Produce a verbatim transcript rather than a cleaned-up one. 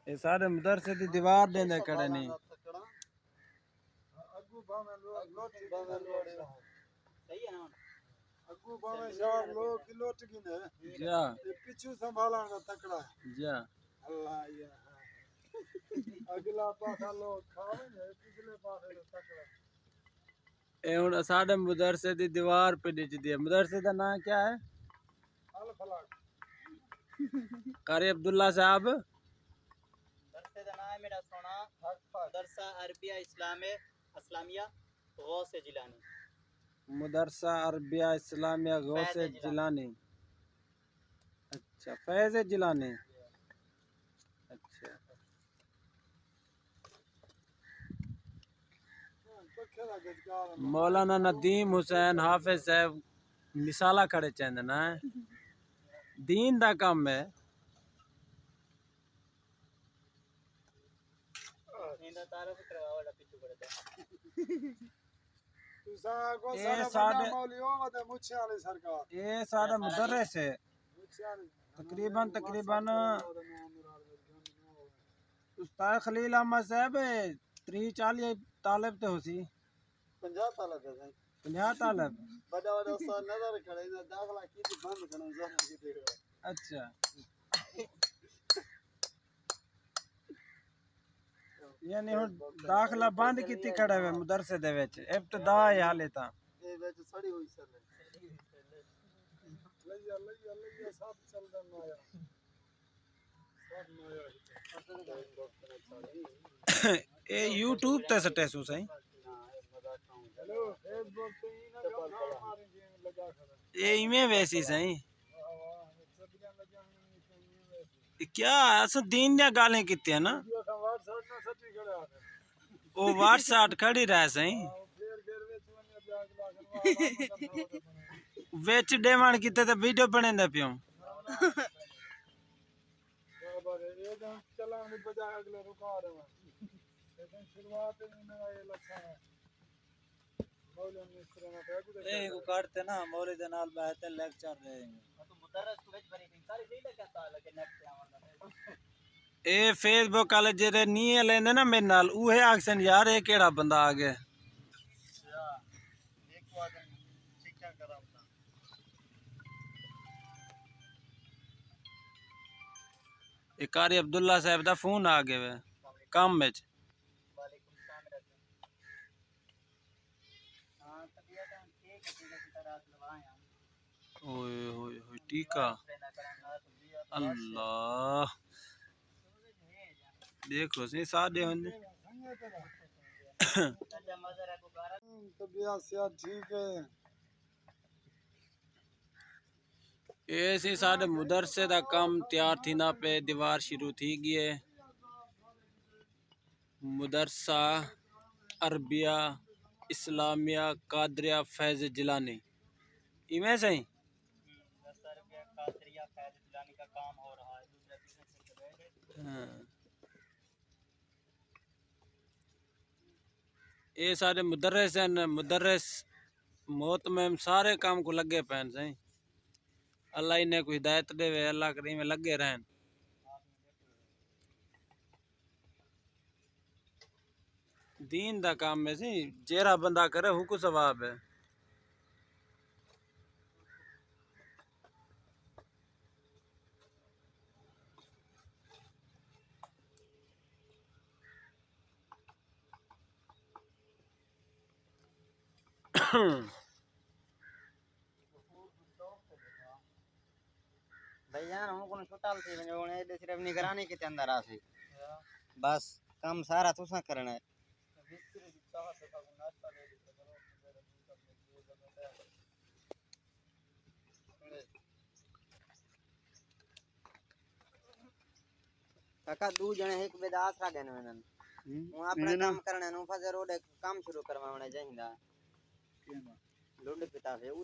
اے سارے مدرسے دی دیوار ݙیندے کھڑے نی۔ اڳوں بھاویں لوک لوٹی ڳن، اڳوں بھاویں شہر لوک ہی لوٹ ڳن، جا تے پچھوں سنبھالݨ دا تکڑا ہے۔ جا اللہ یا اڳلا پاسا لوک کھا ونڄے، پچھلے پاسے دا تکڑا۔ اے ہݨ اساݙے مدرسے دی دیوار پہ ݙچدی ہے۔ مدرسے دا ناں کیا ہے؟ الفلاح۔ قاری عبداللہ صاحب۔ مدرسے دا ناں ہے میرا سونا مدرسہ عربیہ اسلام اسلامیہ غوث جیلانی۔ مدرسہ عربیہ اسلامیہ غوث فیض جیلانی۔ جیلانی۔ اچھا، فیض جیلانی۔ اچھا۔ مولانا ندیم حسین حافظ صاحب مثالہ کھڑے چاہندے نا۔ دین دا کم ہے۔ ایندا تعارف کرواؤ، اڑا پچھو کھڑے تے۔ تساں آکھو اے ساݙا ساݙے وݙا مولوی او ودے مچھے والی سرکار۔ اے ساݙا مدرس ہے۔ مچھے والی۔ تقریباً، تقریباً استاد خلیل احمد صاحب، تریہہ چالیہہ طالب تے ہوسی۔ پنجاہ سال ہو گئے سائیں۔ پنجاہ طالب؟ وݙا وݙا استاد نظر کھڑے، انہاں داخلہ کیتی بند کھڑے، ظاہر کیتے کھڑے۔ اچھا۔ یعنی ہݨ داخلہ بند کیتی کھڑے وے مدرسے دے وچ، ابتدا ہے حالے تاں۔ اے وچ سڑی ہوئی سر۔ لیا، لیا، لیا، سب چلدا نایا۔ سب نایا ہی۔ اے یوٹیوب تے سٹے سو سائیں۔ ہیلو، فیس بک تے ہی نہ گھر مارے جی لگا کھڑا۔ اے ایویں ویسی سائیں۔ واہ واہ، اے چبیاں لگیاں ہوئیاں نے، ایویں ویسی۔ اے کیا اساں دین دیاں ڳالھیں کیتیاں نا۔ ویڈیو اساں واٹس ایپ نہ سٹی کھڑے آ۔ او واٹس ایپ کھڑی رہ سائیں۔ آؤ، پھر، پھر وچ ونڄے تے اڳلا آکھن، واہ، واہ، مدرسہ وݙا بݨے۔ وچ ݙیوݨ کیتے تے ویڈیو بݨیندے پیوں۔ برابر ہے، اے جان چلݨ دی بجائے اڳلے رکا ݙیوݨ۔ لیکن شروعات ہی انہاں دا اے لکھݨ ہے۔ مولوی نے اس طرح نہ کہا کہ اے کو کٹ تے نا مولوی دے نال بیٹھ تے لیکچر ݙے۔ تو مدرس کو وچ بھری تھی، ساری نہیں لگا تھا، لگے نیٹ پہ آوݨ دا۔ اے فیس بک والے جیڑھے نیے لیندے نا میرے نال، اوہے آکھسن، "یار، اے کیڑھا بندہ آ ڳئے؟" اے قاری عبداللہ صاحب دا فون آ ڳئے وے کم وچ۔ وعلیکم السلام۔ ہاں، طبیعت ٹھیک ہے، ٹھیک ہے، رات لوایا۔ اوئے ہوئے ہوئے، ٹیکا۔ اللہ۔ ݙیکھ لو سئیں، ساݙے ہوندے۔ طبیعت صحت ٹھیک ہے۔ اے سئیں ساݙے مدرسے دا کم تیار تھیندا پئے، دیوار شروع تھی ڳئی ہے۔ مدرسہ عربیہ اسلامیہ قادریہ فیض جیلانی، ایویں سئیں؟ مدرسہ عربیہ قادریہ فیض جیلانی کا کام ہو رہا ہے، دوسرے بزنس سے۔ ہاں۔ اے سارے مدرس ہن، مدرس، مہتمم، سارے کام کوں لڳے پئے ہن سئیں۔ اللہ انہیں کوں ہدایت ݙیوے، اللہ کریم لڳے رہن۔ دین دا کم ہے سئیں، جیڑھا بندہ کرے، اوکوں ثواب ہے۔ بھائی جان، ہݨ کوں چھٹا تھی ونڄو، ہݨ ایݙے صرف نگرانی کیتے اندر آسی۔ بس کم سارا تساں کرݨا ہے۔ کاکا، ݙو ڄݨے ہک ٻئے دا آسرا ڳھن ویندن۔ ہوں۔ ہوں اپݨا کم کرݨے نوں فضل روڈ کم شروع کرواوݨا چاہیندا۔ لنڈ پتا سے، اوں